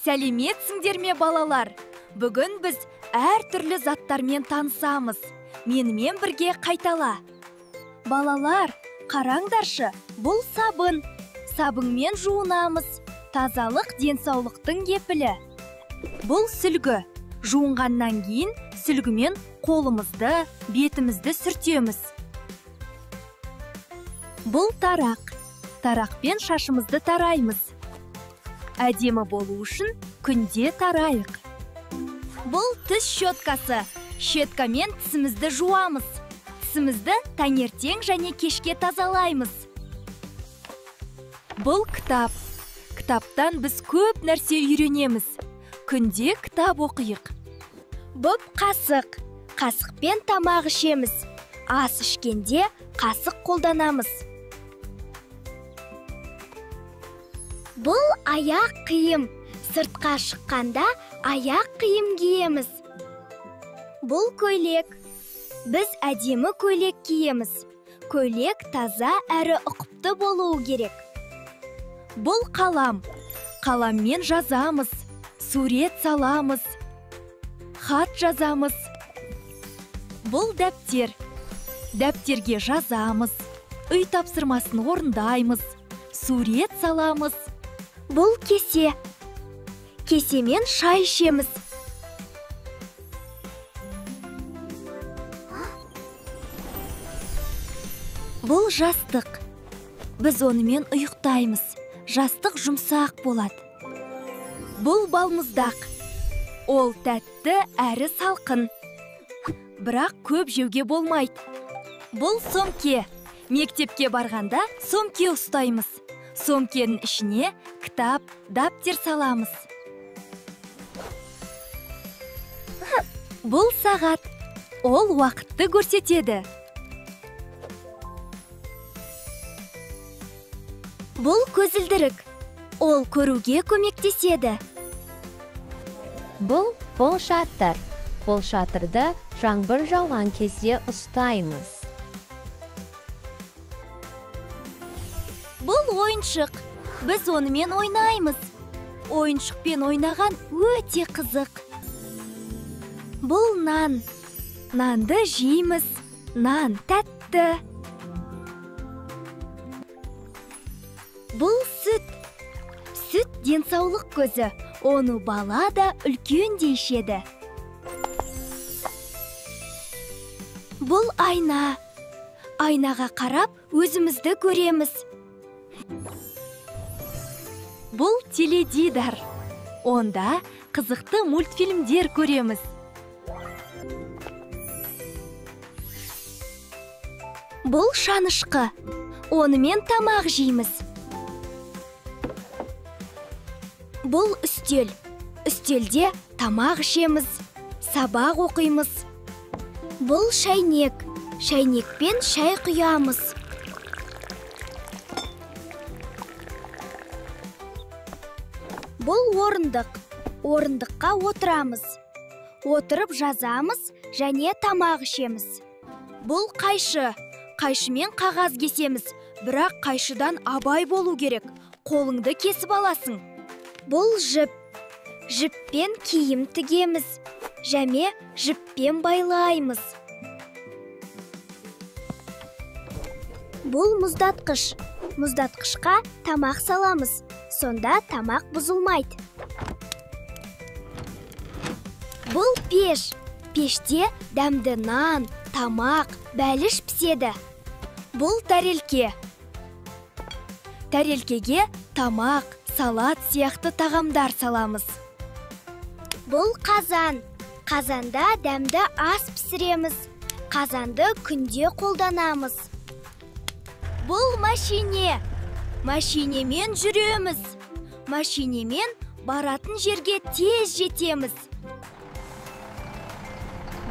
Сәлеметсіңдер ме, балалар? Бүгін біз әртүрлі заттармен танысамыз. Менімен бірге қайтала. Балалар, қараңдаршы, бұл сабын. Сабынмен жуынамыз. Тазалық денсаулықтың кепілі. Бұл сүлгі. Жуынғаннан кейін сүлгімен қолымызды, бетімізді сүртеміз. Бұл тарақ. Тарақпен шашымызды тараймыз. Әдемі болу үшін күнде тарайық. Бұл тіс щеткасы. Щеткамен тісімізді жуамыз. Тісімізді таңертең және кешке тазалаймыз. Бұл кітап. Кітаптан біз көп нәрсе үйренеміз. Күнде кітап оқиық. Бұл қасық. Қасықпен тамақ ішеміз. Ас ішкенде қасық қолданамыз. Бұл аяқ киім. Сыртқа шыққанда аяқ киім киеміз. Бұл көйлек. Біз әдемі көйлек киеміз. Көйлек таза әрі ұқыпты болуы керек. Бұл қалам. Қаламмен жазамыз, сурет саламыз, хат жазамыз. Бұл дәптер. Дәптерге жазамыз, үй тапсырмасын орындаймыз, сурет саламыз. Бұл кесе. Кесемен шай ішеміз. Бұл жастық. Біз онымен ұйықтаймыз. Жастық жұмсақ болады. Бұл балмұздақ. Ол тәтті әрі салқын. Бірақ көп жеуге болмайды. Бұл сөмке. Мектепке барғанда сөмке ұстаймыз. Сөмкенің ішіне кітап, дәптер саламыз. Бұл сағат. Ол уақытты көрсетеді. Бұл көзілдірік. Ол көруге көмектеседі. Бұл қолшатыр. Қолшатырды жаңбыр жауған кезде ұстаймыз. Бұл ойыншық. Біз онымен ойнаймыз. Ойыншықпен ойнаған өте қызық. Бұл нан. Нанды жейміз. Нан тәтті. Бұл сүт. Сүт денсаулық көзі. Оны бала да, үлкен де ішеді. Бұл айна. Айнаға қарап өзімізді көреміз. Бұл теледидар. Онда қызықты мультфильмдер көреміз. Бұл шанышқы. Онымен тамақ жейміз. Бұл үстел. Үстелде тамақ ішеміз, сабақ оқимыз. Бұл шәйнек. Шәйнекпен шай құямыз. Бұл орындық. Орындыққа отырамыз. Отырып жазамыз және тамақ ішеміз. Бұл қайшы. Қайшымен қағаз кесеміз. Бірақ қайшыдан абай болу керек. Қолыңды кесіп аласың. Бұл жіп. Жіппен киім тігеміз. Және жіппен байлаймыз. Бұл мұздатқыш. Мұздатқышқа тамақ саламыз. Сонда тамақ бұзылмайды. Бұл пеш. Пеште дәмді нан, тамақ, бәліш піседі. Бұл тәрелке. Тәрелкеге тамақ, салат сияқты тағамдар саламыз. Бұл қазан. Қазанда дәмді ас пісіреміз. Қазанды күнде қолданамыз. Бұл машине. Машинемен жүреміз. Машинемен баратын жерге тез жетеміз.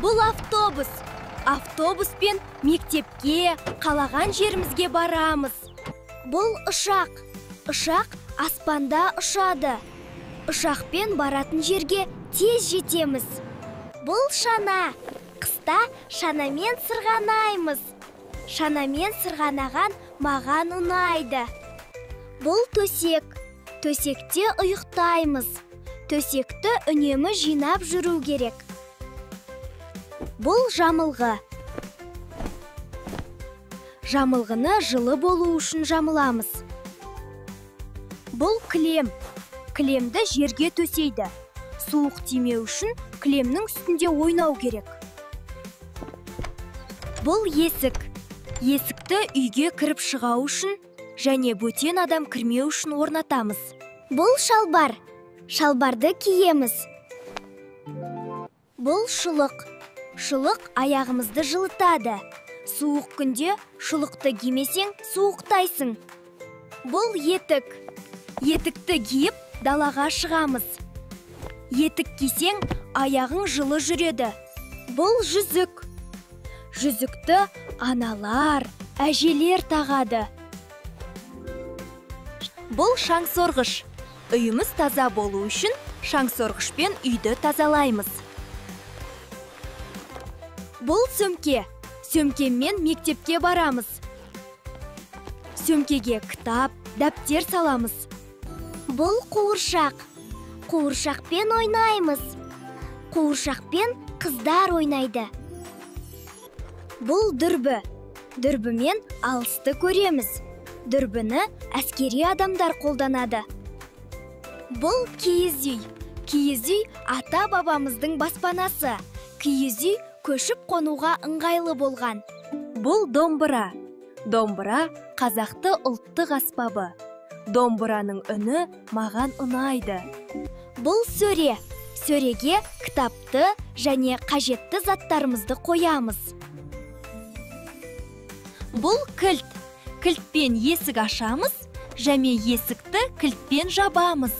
Бұл автобус. Автобуспен мектепке, қалаған жерімізге барамыз. Бұл ұшақ. Ұшақ аспанда ұшады. Ұшақпен баратын жерге тез жетеміз. Бұл шана. Қыста шанамен сырғанаймыз. Шанамен сырғанаған маған ұнайды. Бұл төсек. Төсекте ұйықтаймыз. Төсекті үнемі жинап жүру керек. Бұл жамылғы. Жамылғыны жылы болу үшін жамыламыз. Бұл кілем. Кілемді жерге төсейді. Суық тимеу үшін кілемнің үстінде ойнау керек. Бұл есік. Есікті үйге кіріп шығау үшін және бөтен адам кірмеу үшін орнатамыз. Бұл шалбар. Шалбарды киеміз. Бұл шұлық. Шұлық аяғымызды жылытады. Суық күнде шұлықты кимесең, суықтайсың. Бұл етік. Етікті киіп, далаға шығамыз. Етік кисең, аяғың жылы жүреді. Бұл жүзік. Жүзікті аналар, әжелер тағады. Бұл шаңсорғыш. Үйіміз таза болу үшін шаңсорғышпен үйді тазалаймыз. Бұл сөмке. Сөмкеммен мектепке барамыз. Сөмкеге кітап, дәптер саламыз. Бұл қуыршақ. Қуыршақпен ойнаймыз. Қуыршақпен қыздар ойнайды. Бұл дүрбі. Дүрбімен алысты көреміз. Дүрбіні әскери адамдар қолданады. Бұл киіз үй. Киіз үй ата-бабамыздың баспанасы. Киіз үй көшіп қонуға ыңғайлы болған. Бұл домбыра. Домбыра қазақты ұлттық аспабы. Домбыраның үні маған ұнайды. Бұл сөре. Сөреге кітапты және қажетті заттарымызды қоямыз. Бұл кілт. Кілтпен есік ашамыз, және есікті кілтпен жабамыз.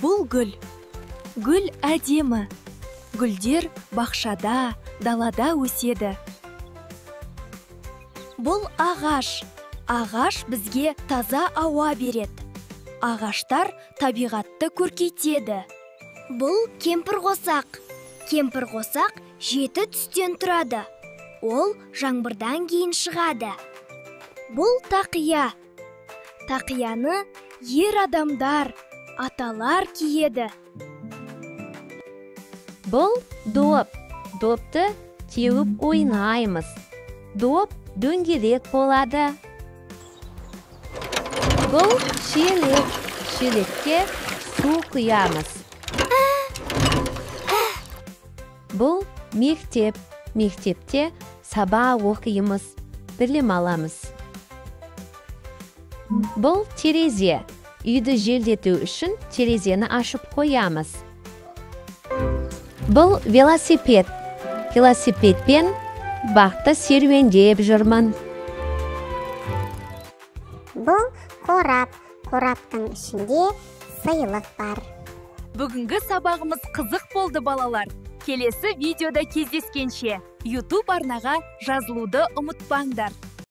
Бұл гүл. Гүл әдемі. Гүлдер бақшада, далада өседі. Бұл ағаш. Ағаш бізге таза ауа береді. Ағаштар табиғатты көркейтеді. Бұл кемпірқосақ. Кемпірқосақ 7 түстен тұрады. Ол жаңбырдан кейін шығады. Бұл тақия. Тақияны ер адамдар, аталар киеді. Бұл доп. Допты теуіп ойнаймыз. Доп дөңгелек болады. Бұл шелек. Шелекке су құямыз. Бұл мектеп. Мектепте сабақ оқимыз, білім аламыз. Бұл терезе. Үйді желдету үшін терезені ашып қоямыз. Бұл велосипед. Велосипедпен бақта серуендеп жүрмін. Бұл қорап. Қораптың ішінде сыйлық бар. Бүгінгі сабағымыз қызық болды, балалар. Келесі видеода кездескенше YouTube арнаға жазылуды ұмытпаңдар.